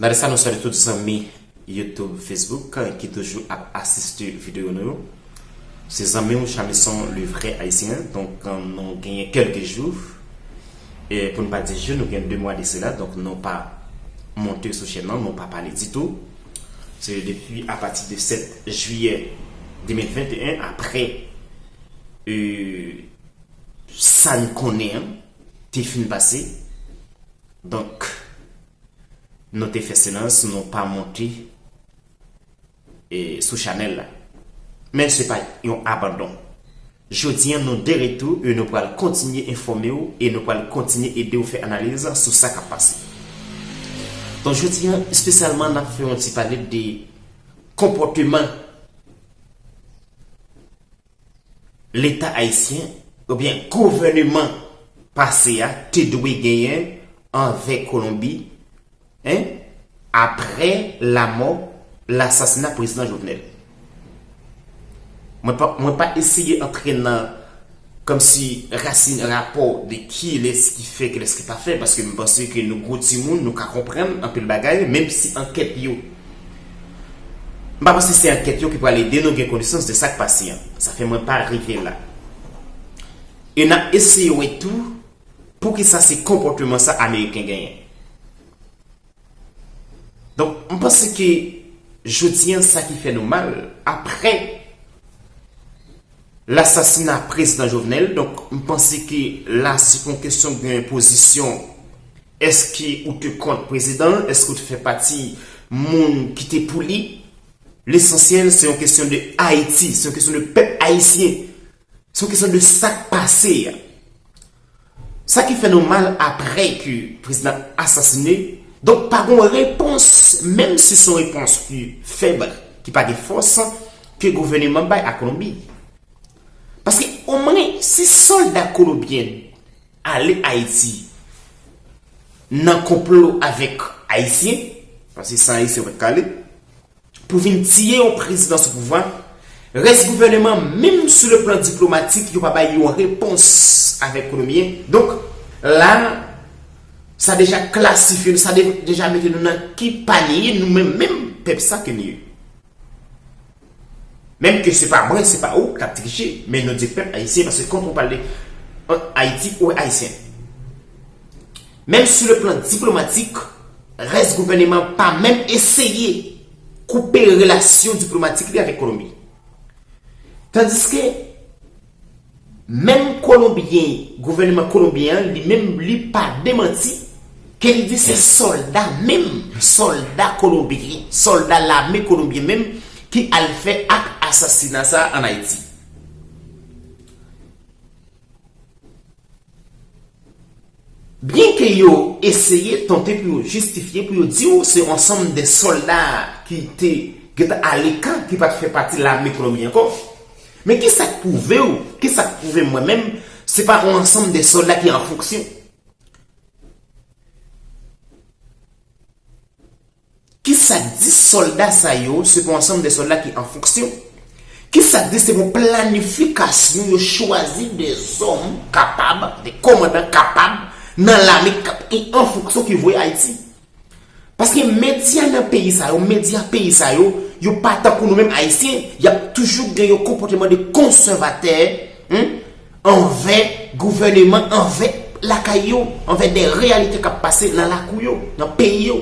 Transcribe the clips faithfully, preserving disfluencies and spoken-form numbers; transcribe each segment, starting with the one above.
Nan lè sa, nou salye tout zanmi YouTube, Facebook, eh, ki toujou ap asiste videyo nou yo. Se zanmi w, Chamison, le vrai Haïtien. Donk, eh, nou genyen kèlke jou, eh, pou n pa di jou, nou gen de mwa de sela. Donk, nou pa monte sou chèn nan, nou pa pale ditou. Se depi apati de sèt jiyè de mil venteyen, apre, eh, sa n konnen an te fin pase. Donk, nou te fè silans, nou pa monte, eh, sou chanèl la. Men se pa yon abandon. Jodi a, nou de retou e nou pral kontinye enfòme w e nou pral kontinye ede w fè analiz sou sa k ap pase. Donk, jodi a, espesyalman, n ap fè yon ti pale de konpòteman Leta ayisyen, oubyen gouvèneman pase a te dwe genyen anvè Kolonbi, en, apre lamò, lasasina prezidan Jovenel. Mwen pa, mwen pa eseye antre nan, kòmsi, rasin rapò de kilès ki fè, kilès ki pa fè, paske m panse ke nou gwo timoun, nou ka konprann anpil bagay, menm si ankèt yo M pa panse se ankèt yo ki pral ede nou gen konesans de sa k pase an. Sa fè mwen pa rive la. E n ap eseye wè tou poukisa se konpòteman sa Ameriken genyen. Donk, m panse ke jodi an, sa ki fè nou mal, apre lasasina prezidan Jovenel, donk, m panse ke la, se pa yon kesyon gen pozisyon, èske ou te kont prezidan, èske ou te fè pati moun ki te pou li, Lesansyèl, se yon kesyon de Ayiti, se yon kesyon de pèp ayisyen, se yon kesyon de sa k pase a. Sa ki fè nou mal apre ke prezidan asasine, donk pa gon repons, menm si se yon repons ki fèb, ki pa gen fòs, ke gouvèneman bay a Kolonbi. Paske omwen, si sòlda kolonbyen ale Ayiti nan konplo avèk Ayisyen, paske san Ayisyen yo pa t ka ale, pou vin tiye yon prezidan sou pouvwa, rès gouvèneman, menm sou le plan diplomatik, yo pa bay yon repons avèk Kolonbyen. Donk, la, sa deja klasifye nou, sa de- deja mete nou nan ki panye nou menm, menm pèp sa ke nou ye. Menm ke se pa mwen, se pa ou k ap dirije, men nou di pèp ayisyen, paske quand on parle de, euh, Ayiti ou ayisyen. Menm sou le plan diplomatik, rès gouvèneman pa menm eseye koupe relasyon diplomatik li avèk Kolonbi. Tandiske, menm Kolonbyen, gouvèneman kolonbyen an, li menm, li pa demanti ke li di se sòlda menm, sòlda kolonbyen, sòlda lame kolonbyen menm ki al fè ak asasina sa a ann Ayiti. Byenke yo eseye tante pou yo jistifye, pou yo di w se yon ansanm de sòlda ki te gentan ale kan, ki pa t fè pati lame Kolonbi ankò. Men ki sa k pwouve w, ki sa k pwouve mwen menm, se pa yon ansanm de sòlda ki an fonksyon? Ki sa k di sòlda sa yo, se pa yon ansanm de sòlda ki an fonksyon? Ki sa k di se pa yon planifikasyon, yo chwazi de zòm kapab, de kòmandan kapab, nan lame k ap, ki an fonksyon ki voye Ayiti? Paske medya nan peyi sa yo, medya peyi sa yo, yo pa tankou nou menm Ayisyen, y ap toujou gen yon konpòteman de konsèvatè, hmm, anvè gouvèneman, anvè lakay yo, anvè de reyalite k ap pase nan lakou yo, nan peyi yo.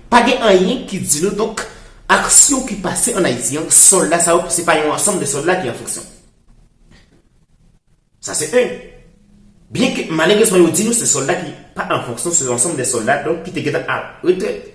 Pa gen anyen ki di nou, donk, aksyon ki pase ann Ayiti an, sòlda sa yo, se pa yon ansanm de sòlda ki an fonksyon. Sa se en. Byenke, malerezman, yo di nou se sòlda ki pa an fonksyon, se yon ansanm de sòlda, donk, ki te gentan al retrèt,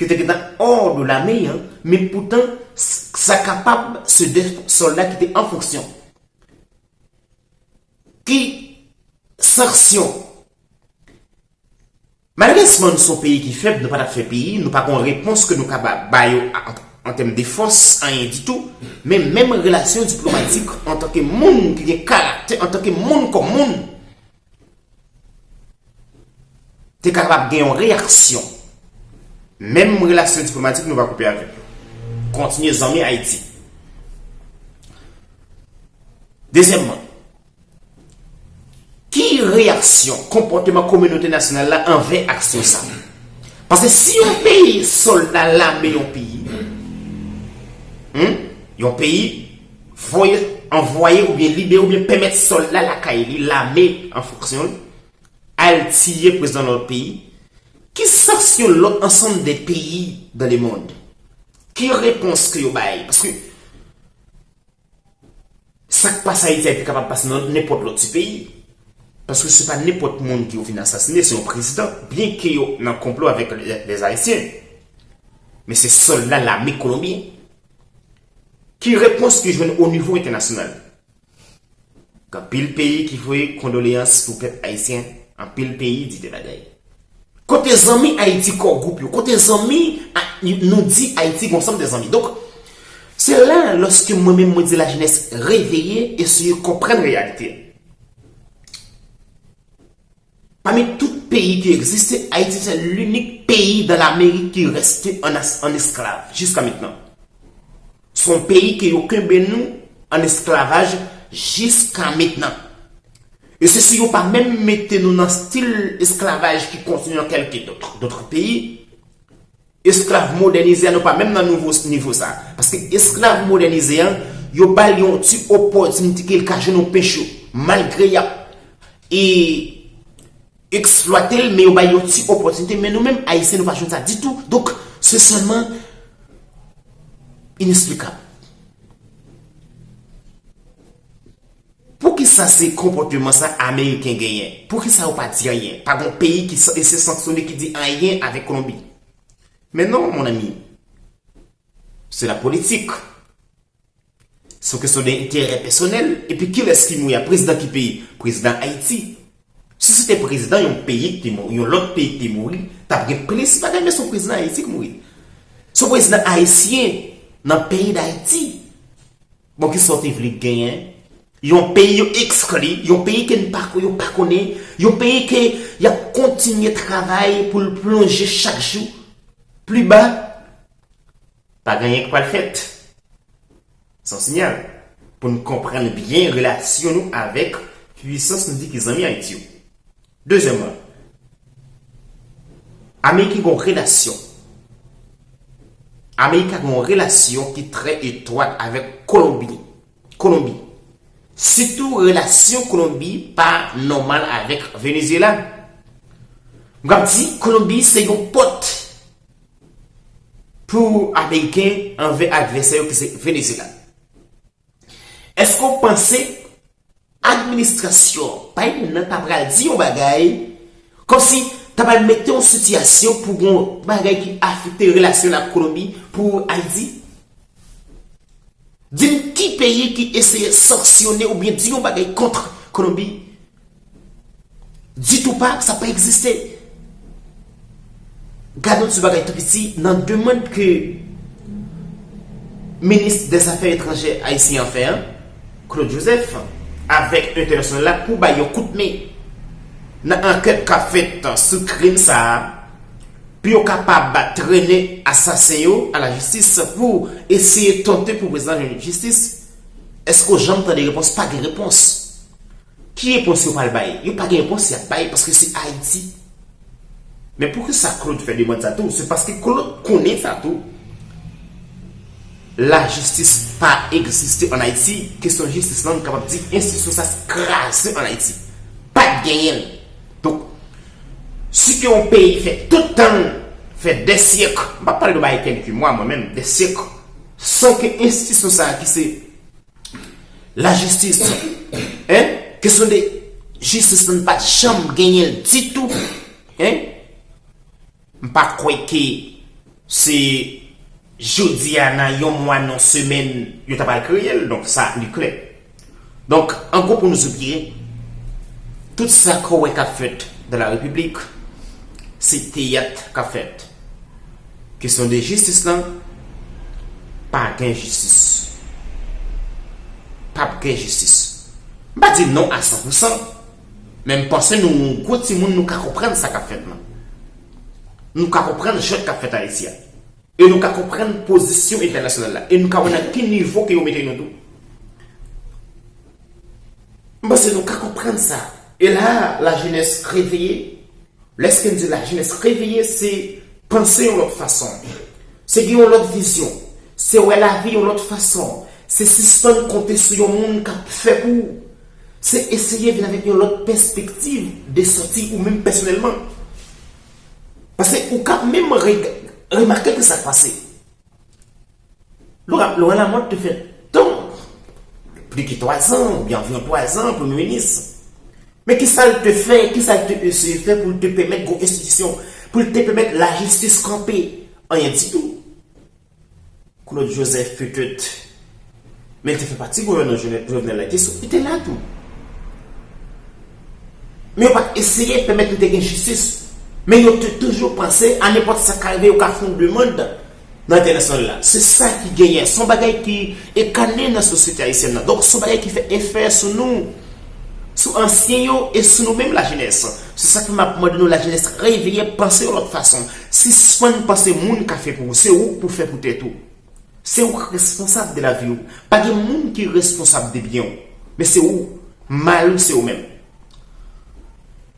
ki te gentan hors de lame an, men poutan, s- sa kapab se de sòlda ki te an fonksyon. Ki sanksyon? Malerezman, nou se yon peyi ki fèb, nou pa t ap fè peyi, nou pa gon repons ke nou ka ba, ba yo a- an, an tèm de fòs, anyen ditou. Men menm relasyon diplomatik, antanke moun ki gen karaktè, antanke moun kòm moun, te kapab gen yon reyaksyon. Menm relasyon diplomatik, nou pa koupe avèk yo. Kontinye zanmi Ayiti. Dezyèmman, ki reyaksyon, konpòteman kominote nasyonal la anvè aksyon sa? Paske si yon peyi, sòlda lame yon peyi, hmm, yon peyi voye, anvwaye oubyen libere oubyen pèmèt sòlda lakay li, lame an fonksyon l, al tiye prezidan lòt peyi, ki sanksyon lòt ansanm de peyi dans le monde? Ki repons ke yo bay? Paske sa k pase Ayiti a te kapab pase nan nenpòt lòt ti peyi. Paske se pa nenpòt moun ke yo vin asasine, se yon prezidan. Byenke yo nan konplo avèk lè, lè Ayisyen. Men se sòlda lame kolonbyen. Ki repons ki jwenn o nivo entènasyonal? Gen anpil peyi ki voye kondoleyans pou pèp ayisyen, anpil peyi di de bagay. Kote zanmi Ayiti, Core Group yo? Kote zanmi a, nou di Ayiti gen ansanm de zanmi? Donk, se la, lòske mwen menm mwen di lajenès reveye, eseye konprann reyalite a. Pami tout peyi ki egziste, Ayiti se linik peyi dan Lamerik ki reste an, an esklav jiska mentnan. Se yon peyi ke yo kenbe nou an esklavaj jiska mentnan. E se si yo pa menm mete nou nan stil esklavaj ki kontinye nan kèlke dòt, dòt peyi, esklav modènize a, nou pa menm nan nouvo nivo sa. Paske esklav modènize a, yo ba l yon ti opòtinite ke l ka jwenn yon pen cho. Malgre y ap e eksplwate l, men yo ba l yon ti opòtinite. Men nou menm, Ayisyen, nou pa jwenn sa ditou. Donk, se sèlman inesplikab. Poukisa se konpòteman sa Ameriken genyen? Poukisa yo pa di anyen? Pa gon peyi ki sa-, eseye sanksyone, ki di anyen avèk Kolonbi. Men non, mon ami. Se la politik. Se yon kesyon de enterè pèsonèl. Epi kilès ki mouri a? Prezidan ki peyi? Prezidan Ayiti. Si se te prezidan yon peyi ki te mouri, yon lòt peyi ki te mouri, t ap gen plis bagay, men se yon prezidan Ayiti ki mouri. Se yon prezidan ayisyen nan peyi Dayiti. Bon, kisa w te vle genyen? Yon peyi yo ekskli, yon peyi ke n pa, yo pa konnen, yon peyi ke y ap kontinye travay pou l plonje chak jou pli ba. Pa gen anyen k pral fèt. Se yon siyal pou n konprann byen relasyon nou avèk pwisans nou di ki zanmi Ayiti yo. Dezyèmman, Amerik gen yon relasyon. Amerik gen yon relasyon ki trè etwat avèk Kolonbi. Kolonbi. Sitou relasyon Kolonbi pa nòmal avèk Venezuela. M ap di, Kolonbi se yon pòt pou Ameriken anvè advèsè yo ki se Venezuela. Èske w panse administrasyon Biden nan ta pral di yon bagay, kòmsi ta pral mete yon sitiyasyon pou yon bagay ki afekte relasyon l ak Kolonbi pou Ayiti? Di m ki peyi ki eseye sanksyone oubyen di yon bagay kont Kolonbi? Ditou pa, sa pa egziste. Gade yon ti bagay tou piti nan demann ke minis dèzafè etranjè ayisyen an fè an, Claude Joseph, avèk entènasyonal la pou bay yon kout men nan ankèt k ap fèt sou krim sa a, pou yo kapab trennen asasen yo a lajistis pou eseye tante pou prezidan jwenn jistis. Èske w janm tande repons? Pa gen repons. Ki repons yo pral bay? Yo pa gen repons y ap bay paske se Ayiti. Men poukisa Claude fè demann sa tou? Se paske Claude konnen sa tou. Lajistis pa egziste ann Ayiti. Kesyon jistis lan, nou kapab di enstitisyon sa kraze ann Ayiti. Pa t genyen l. Donk, si ke yon peyi fè tout tan l, fè dè syèk, m p ap pale de bagay kèlke mwa mwen menm, dè syèk, san ke enstitisyon sa a ki se lajistis, en, kesyon de jistis lan pa t janm genyen l ditou, en, m pa kwè ke se jodi a nan yon mwa, nan yon semèn, yo ta pral kreye l, donk sa li klè. Donk, an gwo pou nou di byen, tout sa ke w wè k ap fèt dan la repiblik, se teyat k ap fèt. Kesyon de jistis lan, pa gen jistis. P ap gen jistis. M pa di non a san pou san, men m panse nou, gwo timoun, nou ka konprann sa k ap fèt lan. Nou ka konprann jwèt k ap fèt Ayiti a. E nou ka konprann pozisyon entènasyonal la. E nou ka wè nan ki nivo ke yo mete nou tou. M panse nou ka konprann sa. E la, lajenès reveye. Lèske m di lajenès reveye, se panse yon lòt fason. Se gen yon lòt vizyon. Se wè lavi yon lòt fason. Se sispann konte sou yon moun k ap fè pou ou. Se eseye vin avèk yon lòt pèspektiv de sòti ou menm pèsonèlman. Paske ou ka menm reg- remake ki sa k pase. Laurent, Laurent Lamothe te fè tan, plis ke twa zan, oubyen anviwon twa zan, premye minis. Men ki sa l te fè, ki sa l te eseye fè pou l te pèmèt gon enstitisyon, pou l te pèmèt lajistis kanpe? Anyen ditou. Claude Joseph petèt, men l te fè pati gouvènman Jovenel la, li te sou, li te la tou. Men yo pa t eseye pèmèt nou te gen jistis. Men yo te toujou panse a nenpòt sa k ka rive, yo ka fè yon demann nan entènasyonal la. Se sa ki genyen. Se yon bagay ki e kane nan sosyete ayisyèn nan. Donk, se yon bagay ki fè efè sou nou, sou ansyen yo e sou nou menm lajenès. Se sa k fè m ap mande nou, lajenès, reveye, panse yon lòt fason. Sispann panse moun ka fè pou ou. Se ou k pou fè pou tèt ou. Se ou k responsab de lavi w. Pa gen moun ki responsab de byen w. Men se ou. Mal ou se ou menm.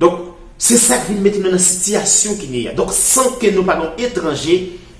Donk, se sa k vin mete nou nan sitiyasyon ki nou ye a. Donk, san ke nou pa gen yon etranje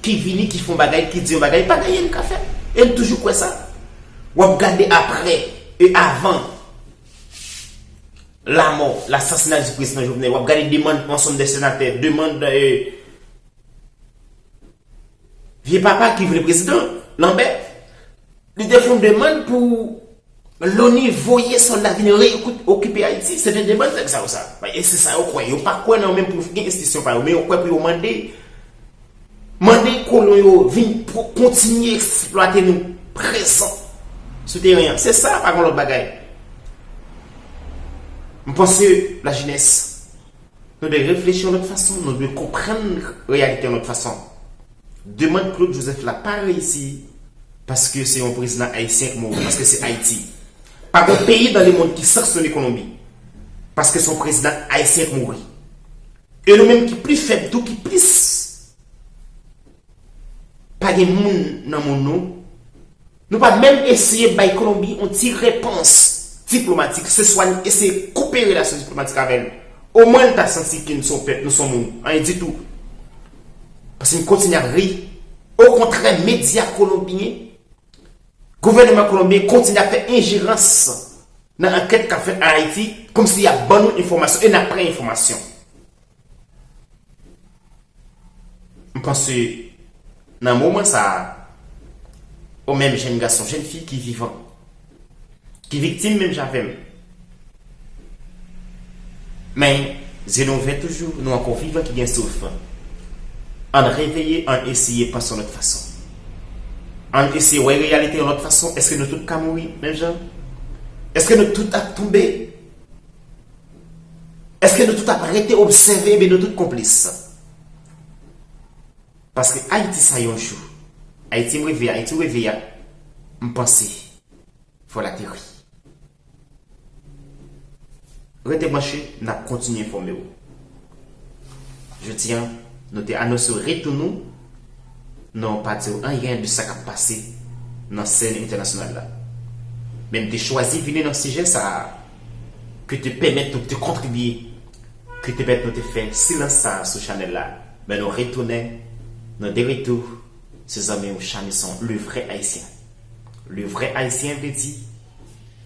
ki vini, ki fè yon bagay, ki di yon bagay, pa gen anyen n ka fè. E n toujou kwè sa. W ap gade apre e avan lanmò, lasasina di prezidan Jovenel, w ap gade demann ansanm de senatè, demann, e, vye papa ki vle prezidan, Lambert, li te fè yon demann pou Loni voye sòlda vin rekout okipe Ayiti. Se te demann nèg sa yo sa. E se sa yo kwè. Yo pa kwè nan menm pou gen enstitisyon pa yo, men yo kwè pou yo mande, mande kolon yo vin pou kontinye eksplwate nou prezan sou teren an. Se sa, pa gen lòt bagay. M panse lajenès, nou dwe reflechi yon lòt fason, nou dwe konprann reyalite yon lòt fason. Demann Claude Joseph la pa reyisi paske se yon prezidan ayisyen k mouri, paske se Ayiti. Pa gen peyi nan lemonn ki sanksyone Kolonbi paske se yon prezidan ayisyen k mouri. E nou menm ki pli fèb tou, ki plis pa gen moun nan moun nou, nou pa menm eseye bay Kolonbi yon ti repons diplomatik. Se swa n eseye koupe relasyon diplomatik avè l. Omwen n ta santi ke nou se yon pèp, nou se yon moun. Anyen ditou. Paske n kontinye ap ri. Okontrè, medya kolonbyen, gouvènman kolonbyen kontinye ap fè enjerans nan ankèt k ap fèt an Ayiti, kòmsi y ap ban nou enfòmasyon e n ap pran enfòmasyon. M panse, nan moman sa a, ou menm jèn gason, jèn fi ki vivan, ki viktim menm jan avè m, men zye nou ouvè toujou, nou ankò vivan ki gen souf. Ann reveye, ann eseye panse yon lòt fason. Ann eseye wè reyalite yon lòt fason. Èske nou tout ka mouri menm jan? Èske nou tout ap tonbe? Èske nou tout ap rete obsève, ebyen nou tout konplis? Paske Ayiti sa yon jou, Ayiti m reve a, Ayiti w reve a, m panse fò l ateri. Rete branche, n ap kontinye enfòme w. Jodi a, nou te anonse w retou nou, nou pa di w anyen de sa k ap pase nan sèn entènasyonal la. Men m te chwazi vini nan sijè sa a, ke te pèmèt nou te kontribye, ke te pèmèt nou te fè silans sa a sou chanèl la. Men nou retounen, nou de retou, se zanmi w Chamison, le vrai Haïtien. Le vrai Haïtien vle di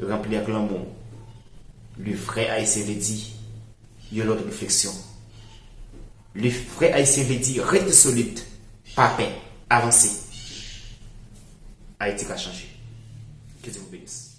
ranpli ak lanmou. Le vrai Haïtien vle di yon lòt refleksyon. Le vrai Haïtien vle di rete solid, pa pè, avanse. Ayiti ka chanje. Ke Dye vou benis.